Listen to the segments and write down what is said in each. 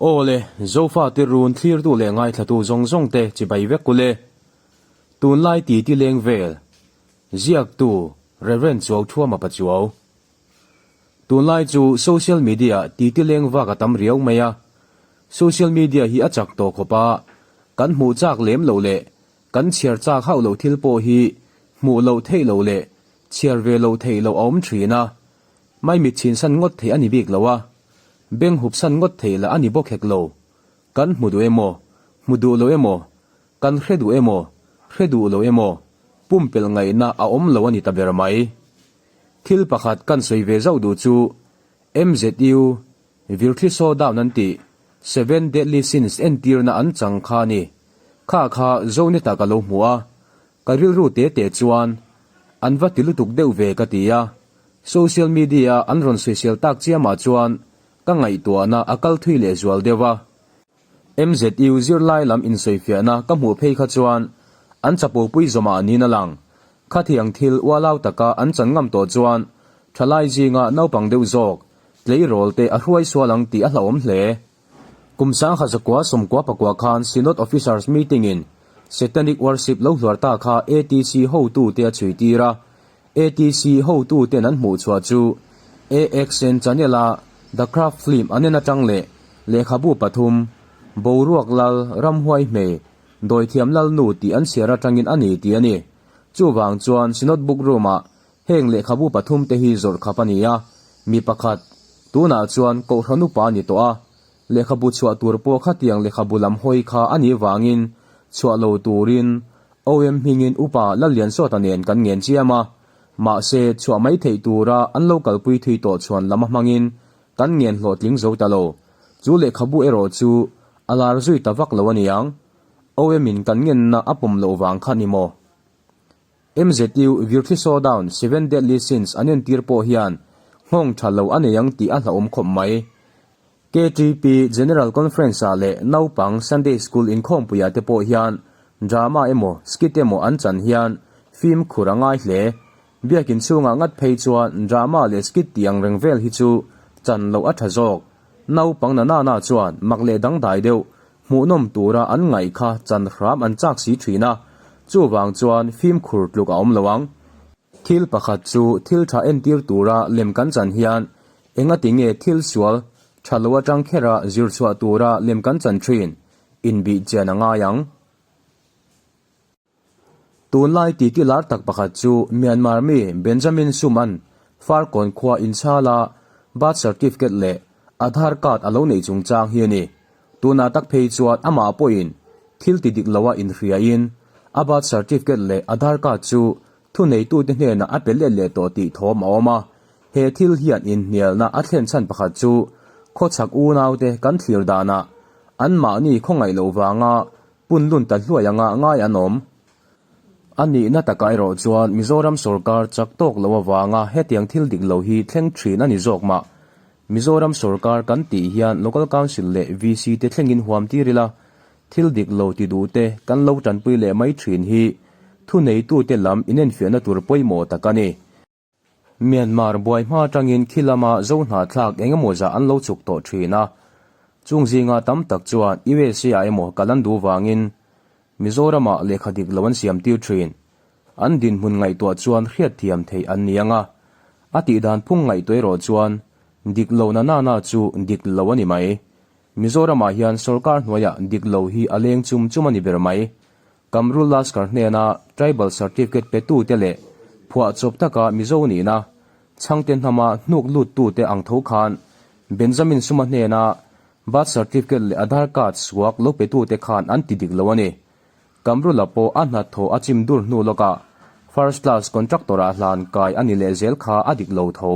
Aw le, Zofate run thlirtu leh ngaithlatu zawng zawng te chibai vek u le. Tunlai titi leng vel, ziaktu Rev. Chuauthuama Pachuau. Tunlai chu social media titi leng vak a tam riau mai a. Social media hi a chak tawh khawp a, kan hmuh chak lem loh leh kan chhiar chak hauh loh thil pawh hi hmuh loh theih loh leh chhiar ve loh theih loh a awm thin a. Maimit chhinsan ngawt theih a ni bik lo a, beng hupsan ngawt theih lah a ni bawk hek lo. Kan hmu duh emaw, hmu duh lo emaw, kan hre duh emaw, hre duh lo emaw, pumpelh ngaihna a awm lo a ni ta ber mai. Thil pakhat kan sawi ve zauh duh chu MZU Virthli Showdown an tih Seven Deadly Sins entirna an chang kha a ni. Kha kha Zoneta ka lo hmu a, ka rilru te te chuan an va ti lutuk deuh ve ka ti a. Social media an rawn sawisel tak chiamah chuan ka ngaihtuahna a kal thui leh zual deuh a. MZU zirlai lam insawifiahna ka hmuh phei kha chuan an chapopui zawmah niin a lang. Khatiang thil ualau taka an chan ngam tawh chuan thalai zinga naupang deuh zawk tleirawl te a hruai sual ang tih a hlauhawm hle. Kum sangha zakua sawmkua pakua khan Synod Officers Meeting in Satanic Worship lo hluar ta kha ATC hotute a chhui tir a, ATC hotuten an hmuh chhuah chu AXN Channel a The Craft Film an en atang leh lehkhabu pathum, Boruak Lal, Ramhuai Hmei, Dawithiam Lal Nu tih an chhiar atangin a ni tih a ni. Chuvang chuan Synod Book Room ah heng lehkhabu pathum te hi zawrh khap a ni a, mi pakhat, tunah chuan Kohhran upa a ni tawh a, lehkhabu chhuah tur pawh khatiang lehkhabu lam hawi kha a nih vangin chhuah lo turin OM hmingin upa Lalliansawta nen kan ngen chiam a, mahse chhuah mai theih tura an lo kalpui thui tawh chhuan lam a hmangin kan ngen hlawhtling zo ta lo. Chu lehkhabu erawh chu a lar zui ta vak lo a niang. OM in kan ngenna a pawm loh vang kha ni maw? MZU Virthli Showdown Seven Deadly Sins an entir pawh hian nghawng tha lo a nei ang tih a hlauhawm khawp mai. KTP General Conference-ah leh naupang Sunday School inkhawmpuiah te pawh hian drama emaw skit emaw an chan hian fimkhur a ngai hle. Biakin chhungah ngat phei chuan drama leh skit tih ang reng vel hi chu chan loh a tha zawk. Naupang na nana chuan mak leh dangdai deuh hmuhnawm tura an ngaih kha chan hram an chak si thin a, chuvang chuan fimkhur tluk a awm lo ang. Thil pakhat chu thil tha entir tura lem kan chan hian engati nge thil sual tha lo atang khera zir chhuah tura lem kan chan thin inbih chian a ngai ang. Tunlai titi lar tak pakhat chu Myanmar mi Benjamin Sum-a'n Farkawn khua inchala birth certificate leh Aadhaar card a lo neih chungchang hi a ni. Tunah tak phei chuan amah pawhin thil ti dik loa inhriain a birth certificate leh Aadhaar card chu thuneitute hnenah a pe let leh tawh tih thawm a awm a. He thil hian inhnialna a thlen chhan pakhat chu khawchhak unaute kan thlir danah anmahni khawngaih loh vanga punlun ta hluai anga ngai an awm. A nihna takah erawh chuan Mizoram sorkar chak tawk loh avanga hetiang thil dik lo hi thleng thin a ni zawk mah. Mizoram sorkar kan tih hian Local Council leh VC te thlengin huam tir ila, thil dik lo ti duh te kan lo tanpui leh mai thin hi thuneitute lam inenfiahna tur pawimawh tak a ni. Myanmar buai hma atangin khi lama zo hnahthlak eng emaw zah an lo chhuk tawh thin a, chung zinga tam tak chuan USA ah emaw kal an duh vangin Mizoramah lehkha dik lo an siam tir thin. An dinhmun ngaihtuah chuan hriatthiam theih an ni ang a, a tihdan phung ngaihtuah erawh chuan dik lo na na na chu dik lo a ni mai. Mizoramah hian sorkar hnuaiah dik lo hi a leng chum chum a ni ber mai. Kamrul Laskar hnena Tribal Certificate petute leh phuahchawp taka Mizo nihna chhangte hnama hnuk luttute ang tho khan Benjamin Suma hnena Birth Certificate leh Aadhaar Card suak lo petute khan an ti dik lo a ni. Kamrula pawh a hnathawh a chim dur hnu lawkah First Class Contractor-ah hlan kai a ni leh zel kha a dik lo tho.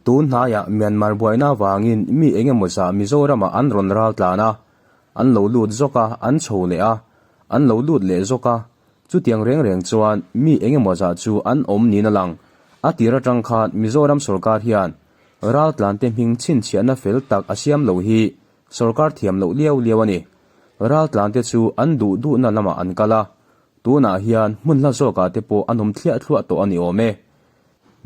Tun hnaiah Myanmar buaina avangin mi eng emaw zah Mizoramah an rawn ral tlan a, an lo lut zawk a, an chho leh a, an lo lut leh zawk a. Chutiang reng reng chuan mi eng emaw zah chu an awm niin a lang. A tir atang khan Mizoram sorkar hian ral tlante hming chhinchhiahna fel tak a siam lo hi sorkar thiam loh liau liau a ni. Ral tlante chu an duh duhna lamah an kal a, tunah hian hmun hla zawkah te pawh an awm thliah thluah tawh a ni awm e.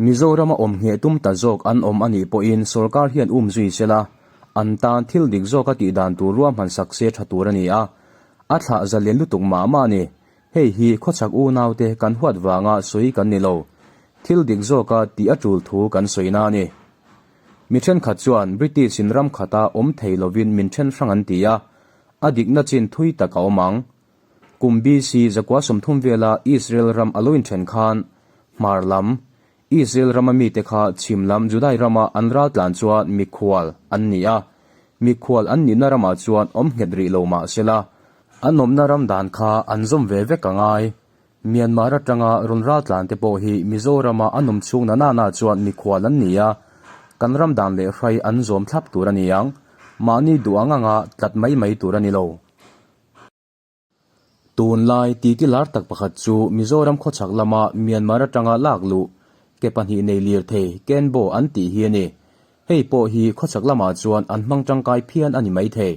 Mizorama awm ngheh tum ta zawk an awm a nih pawhin sorkar hian um zui se la, An tan thil dik zawka tih dan tur ruahman sak se tha tur a ni a, a thlah zalen lutuk mah mah a ni. Hei hi khawchhak unaute kan huat vanga sawi kan ni lo. Thil dik zawka tih a tul thu kan sawina a ni. Mi thenkhat chuan British in ram khata awm thei lovin min then hrang an ti a, a dikna chin thui tak a awm ang. Kum BC 130 vela Israel ram a lo inthen khan hmar lam Israel rama mite kha chhim lam Judai rama an ral tlan chuan mikhual an ni a, mikhual an nihna ramah chuan awm nghet rih lo mah sela, an awmna ram dan kha an zawm ve vek a ngai. Myanmar atanga rawn ral tlan te pawh hi Mizorama an awm chhung na nana chuan mikhual an ni a, kan ram dan leh hrai an zawm thlap tur a ni ang. Mahni duh ang anga tlat mai mai tur a ni lo. Tunlai titi lar tak pakhat chu Mizoram khawchhak lama Myanmar atanga lak luh ke pahnih nei lirthei Kenbo an tih hi a ni. Hei pawh hi khawchhak lamah chuan an hmang tangkai phian a ni maithei.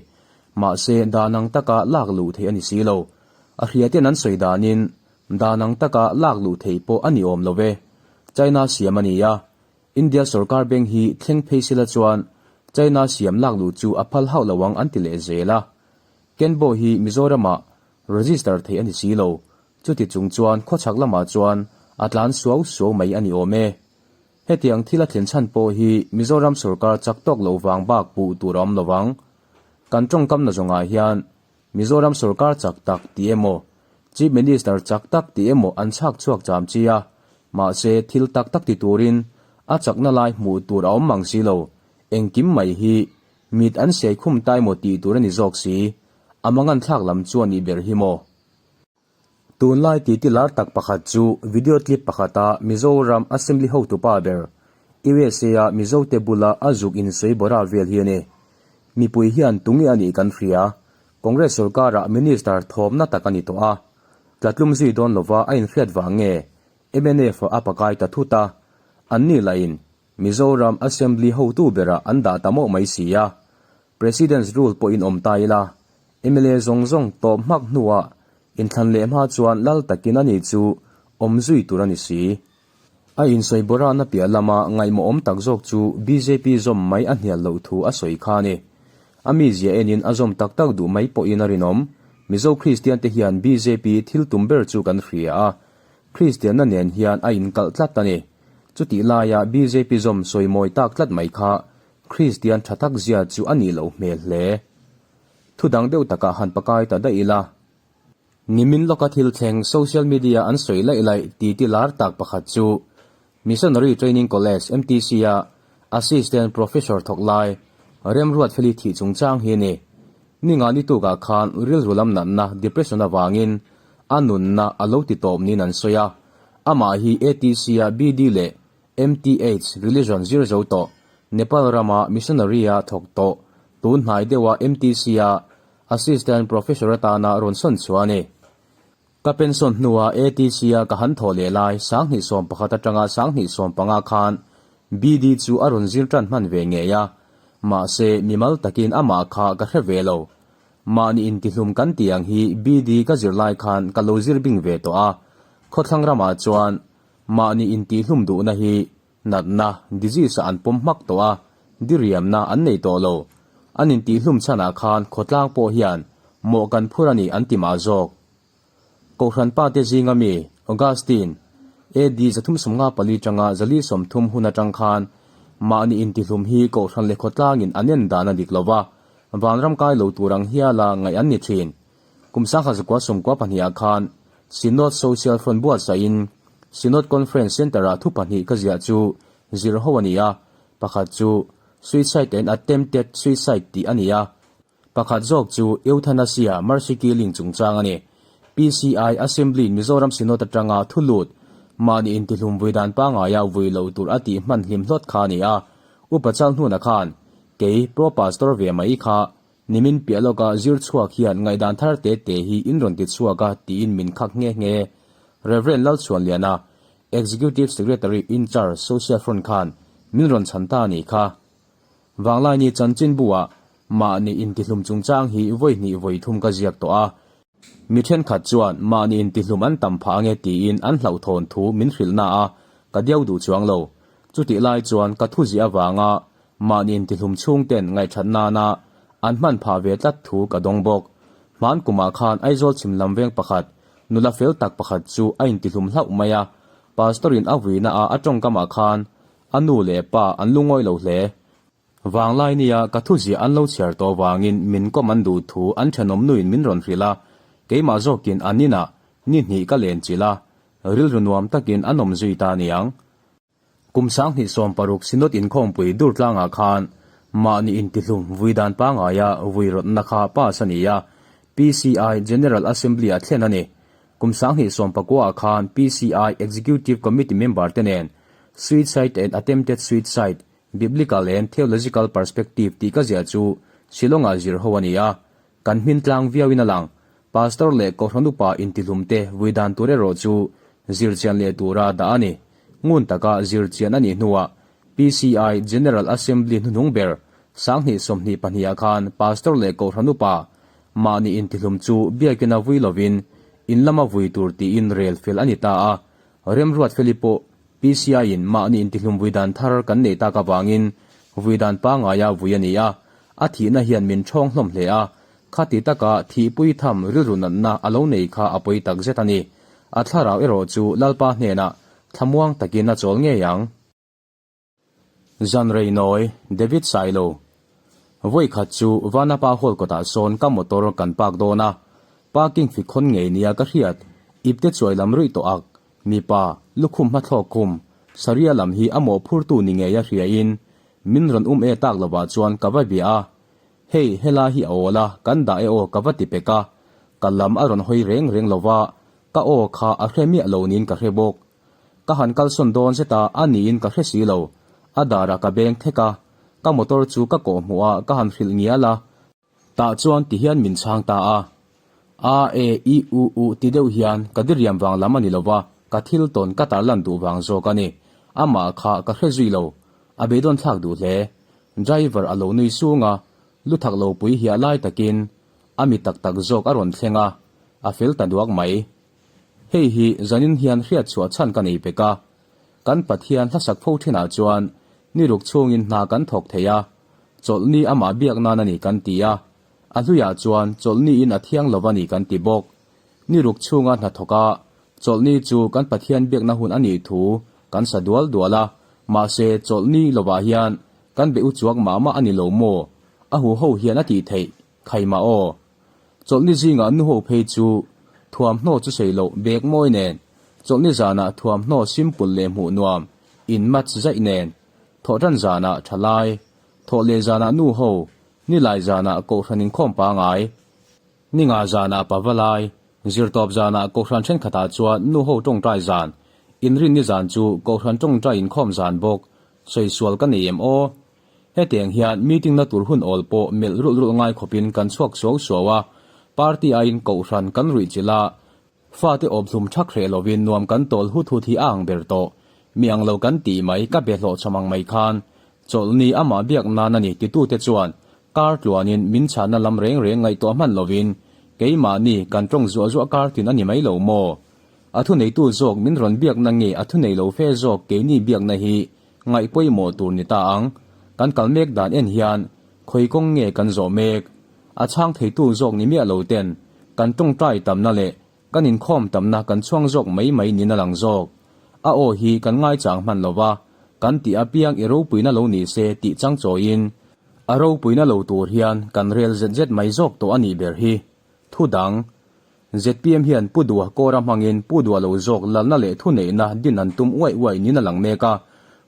Mahse dan ang taka lak luh theih a ni si lo. A hriaten an sawi danin dan ang taka lak luh theih pawh a ni awm lo ve. China siam a ni a, India sorkar bank hi thleng phei sila chuan China siam lak luh chu a phal hauh lo ang an ti leh zel a. Kenbo hi Mizoramah register theih a ni si lo, chuti chung chuan khawchhak lamah chuan a tlan suau suau mai a ni awm e. Hetiang thil a thlen chhan pawh hi Mizoram sorkar chak tawk loh vang bak puh tur a awm lo vang. Kan tawngkamna zawngah hian Mizoram sorkar chak tak tih emaw, Chief Minister chak tak tih emaw an chhak chhuak cham chi a, mahse thil tak tak ti turin a chakna lai hmuh tur a awm mang si lo, engkim mai hi Mit an siai khum tai maw tih tur a ni zawk si, a mangan thlak lam chuan nih ber hi maw? Tunlai titi lar tak pakhat chu video clip pakhata Mizoram Assembly hotupa ber USA-a Mizote bula a zuk insawi bawra vel hi a ni. Mipui hian tunge a nih kan hria, Congress sorkarah Minister thawmna tak a ni tawh a, tlatlum zui dawn lova a inhriat vang nge mnf a pakai ta thut a, anni lahin Mizoram Assembly hotu berah an dah ta mawh mai si a, President's Rule pawhin awm ta ila, mla zawng zawng tawp hmak hnuah inthlan leh hma chuan lal takin ani chu awm zui tur a ni si. A insawi bawrahna piah lama ngaihmawhawm tak zawk chu bjp zawm mai a hnial loh thu a sawi kha a ni. A mizia enin a zawm tak tak duh mai pawhin a rinawm. Mizo Kristian te hian bjp thil tum ber chu kan hria a, Kristianna nen hian a inkalh tlat a ni. Chutih laia bjp zawm sawi mawi tak tlat mai kha Kristian tha tak zia chu a nih loh hmel hle. Thu dang deuh takah han pakai ta daih ila. Nimin lawka thil thleng social media an sawi laih laih titi lar tak pakhat chu Missionary Training College, MTC, a Assistant Professor thawk lai Remruatfeli thih chungchang hi a ni. Ninga ni tukah khan rilru lam natna, depression, avangin a nunna a lo ti tawp niin an sawi a. Amah hi ATC-a BD leh MTH, Religion, zir zo tawh, Nepal rama missionary-a thawk tawh, tun hnai deuha MTC-a Assistant Professor atana rawn sawn chhuah a ni. Ka pension hnua ATC-a ka han thawh leh lai 2011 atanga 2015 khan BD chu a rawn zir tan hman ve ngei a, mahse mimal takin amah kha ka hre ve lo. Mahni intihlum kan tih ang hi BD ka zir lai khan ka lo zir bing ve tawh a, khawthlang ramah chuan mahni intihlum duhna hi natna, disease, ah an pawm hmak tawh a, diriamna an nei tawh lo. An intihlum chhanah khan khawtlang pawh hian mawh kan phur a ni an ti mah zawk. Kohhran pa te zinga mi, Augustine, AD 354 tanga 430 hun atang khan mahni intihlum hi Kohhran leh khawtlangin an en dan a dik lo va, vanram kai lo tur ang hiala ngaih an ni thin. Kum 1992 ah khan Synod Social Front buatsaihin Synod Conference Centre-ah thu pahnih ka ziah chu zir ho a ni a, pakhat chu Suicide and Attempted Suicide tih a ni a, Pakhat zawk chu Euthanasia, Mercy Killing, chungchang a ni. PCI Assembly in Mizoram Synod atanga thu lut, mahni intihlum vui dan pangaia vui loh tur a tih hman hlim hlawt kha a ni a. Upa Chalhnuna khan, Kei, Pro Pastor ve mai kha, nimin piah lawka zir chhuak hian ngaihdan thar te te hi in rawn ti chhuak a tiin min khak nghe nghe. Rev. Lalchhuanliana, Executive Secretary in-charge Social Front khan min rawn chhan ta a nih kha. Vanglaini chanchinbu-ah mahni intihlum chungchang hi vawi hnih vawi thum ka ziak tawh a. Mi thenkhat chuan mahni intihlum an tam phah ange tiin an hlauhthawn thu min hrilh na a, ka diau duh chuang lo. Chutih lai chuan ka thu ziah avanga Mahni intihlum chhungten ngaihthat nana an hman phah ve tlat thu ka dawng bawk. Hman kumah khan Aizawl chhim lam veng pakhat, nula fel tak pakhat chu a intihlum hlauh mai a. Pastor-in a vuina a a tawngkamah khan a nu leh pa an lungawi lo hle. Vanglai nia ka thuziah an lo chhiar tawh vangin min kawm an duh thu an thenawm nuin min rawn hrilh a, keimah zawkin an inah ni hnih ka len chilh a, rilru nuam takin an awm zui ta niang. Kum 2016 Synod inkhawmpui dur tlangah khan mahni intihlum vui dan pangaia vui rawtna kha pass a ni a, PCI General Assembly-ah thlen a ni. Kum 2019 ah khan PCI Executive Committee member te nen Suicide and Attempted Suicide, Biblical and Theological Perspective tih ka ziah chu Shillong-ah zir ho a ni a, kan hmin tlang viauin a lang. Pastor leh Kohhran upa intihlumte vui dan tur erawh chu zir chian leh tura dah a ni. Ngun taka zir chian a nih hnuah PCI General Assembly hnuhnung ber 2022 ah khan Pastor leh Kohhran upa mahni intihlum chu biakina vui lovin in lama vui tur tiin rel fel a ni ta a, Remruat Feli pawh PCI-in mahni intihlum vui dan thar kan neih tak avangin vui dan pangaia vui a ni a, a thihna hian min ṭhawng hlawm hle a, khati taka thihpui tham rilru natna a lo nei kha a pawi tak zet a ni. A thlarau erawh chu Lalpa hnenah thlamuang takin a chawl ngei ang. Zan rei nawi, David Sailo. Vawi khat chu Vanapa Hall kawtah sawn ka motor kan park dawn a, parking fik khawn ngei nia ka hriat, ipte chuai lam ruih tawh ak, mipa, lukhum hmathlawk khum, Sharia lam hi a mawhphurtu ni ngei a hriain min rawn um e tak lovah chuan ka va bia a, Hei, helai hi a awl a, kan dah e aw ka va ti pek a, ka lam a rawn hawi reng reng lova, ka aw kha a hre miah lo niin ka hre bawk. Ka han kalsawn dawn zet a, a niin ka hre si lo. A darah ka beng thek a, ka motor chu ka kawh hmuh a, ka han hrilh ngial a. Tah chuan ti hian min chhang ta a, A e i u u ti deuh hian ka diriam vang lam a ni lo va, ka thil tawn ka tarlan duh vang zawk a ni. Amah kha ka hre zui lo. A beidawn thlak duh hle. Driver a lo nui sung a, lu thak lo pui hiah lai takin a mi tak tak zawk a rawn thleng a, a fel ta duak mai. Hei hi zanin hian hriatchhuah chhan ka nei pek a, kan Pathian hlasak fo thinah chuan ni ruk chhungin hna kan thawk thei a, chawlhni amah biak nan a ni kan ti a, a hluiah chuan chawlhniin a thiang lo a ni kan ti bawk. Ni ruk chhunga hna thawk a, chawlhni chu kan Pathian biakna hun a nih thu kan sa dual dual a, mahse chawlhni lovah hian kan be uchuak mah mah a ni lo maw? A huho hian a tih theih khaimah aw. Chawlhni zingah nuho phei chu thuamhnaw chu sei loh bek mawi nen, chawlhni zanah thuamhnaw simple leh hmuh nuam in match zaih nen, thawhtan zanah thalai, thawh leh zanah nuho, nilai zanah kohhran inkhawm pangai, ninga zanah pavalai, zirtawp zanah kohhran thenkhatah chuan nuho tawngtai zan, inrinni zan chu kohhran tawngtai inkhawm zan bawk, sawi sual ka nei em aw? Hetiang hian meeting na tur hun awl pawh melh rulh rulh ngai khawpin kan chhuak suau suau a, party aiin kohhran kan ruih chilh a, fate awp hlum thak hreh lovin nuam kan tawl hut hut hi a ang ber tawh. Mi ang lo kan tih mai ka be hlawh chhawm ang mai khan chawlhni amah biak nan a ni titute chuan kar tluanin min chhanna lam reng reng ngaihtuah hman lovin keimahni kan tawng zuah zuah kar tin a ni mai lo maw? A thuneitu zawk min rawn biakna nge a thunei lo fe zawk keini biakna hi Ngaih pawimawh tur ni ta ang. Kan kal mek dan en hian khawi kawng nge kan zawh mek? A chhang theitu zawk ni miah lo ten kan tawngtai tamna leh kan inkhawm tamna kan chhuang zawk mai mai niin a lang zawk. A aw hi kan ngaichang hman lo va, kan tih apiang i ropuina lo ni se tih chang chawiin a ropuina lo tur hian kan rel zet zet mai zawk tawh a nih ber hi. Thu dang. Zpm hian Pu Dua kawra hmangin Pu Dua lo zawk lalna leh thuneihna din an tum uaih uaih niin a lang mek a.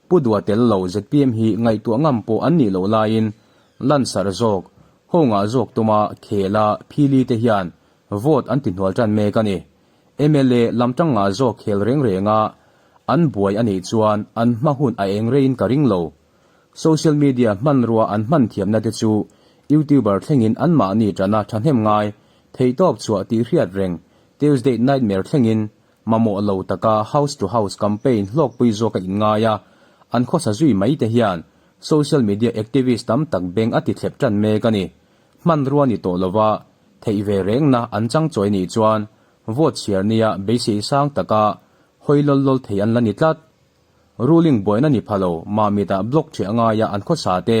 Pu Dua tel lo zpm hi ngaihtuah ngam pawh an nih loh laiin lansarh zawk, ho ngah zawk tuma khela phili te hian vote an ti hnual tan mek a ni. Mla lamtang ngah zawk khel reng renga an buai a nih chuan an hma hun a eng reiin ka ring lo. Social media hmanrua an hman thiamna te chu YouTuber thlengin anmahni tana thahnem ngai Theihtawp chhuah tih hriat reng, Tuesday Nightmare thlengin mamawh lo taka house to house campaign hlawkpui zawk a inngai a, an khawsa zui mai te hian social media activist tam tak beng a ti thlep tan mek a ni. Hmanrua ni tawh lova theih ve rengna an chang chawi nih chuan vote chhiar nia beisei sang taka hawi lawl lawl thei an la ni tlat. Ruling buaina ni pha lo Mamit-ah block ṭhiah ngaia an khawsa te,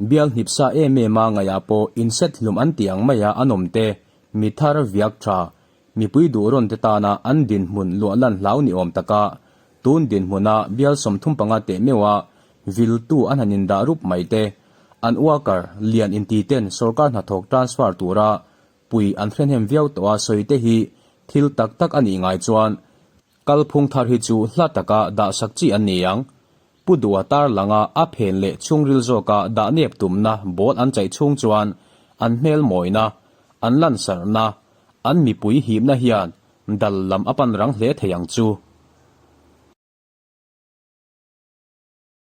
bial hnip sa em em a ngaihah pawh inset hlum an tih ang maia an awm te, mi thar viak ṭha, mipui duh rawn te tana an dinhmun luah lan hlau ni awm taka tun dinhmuna bial 35 teh meuha viltu an han indah rup mai te, an worker lian inti ten sorkar hnathawk transfer tura pui an hre hnem viau tawh a sawi te hi thil tak tak a nih ngai chuan Kalphung thar hi chu hla taka dah sak chi an ni ang. Pu Duha tarlanga a phen leh chhungril zawka dah nep tumna bawl an chaih chhung chuan an hmel mawina, an lansarhna, an mipui hipna hian dal lam a pan rang hle thei ang chu.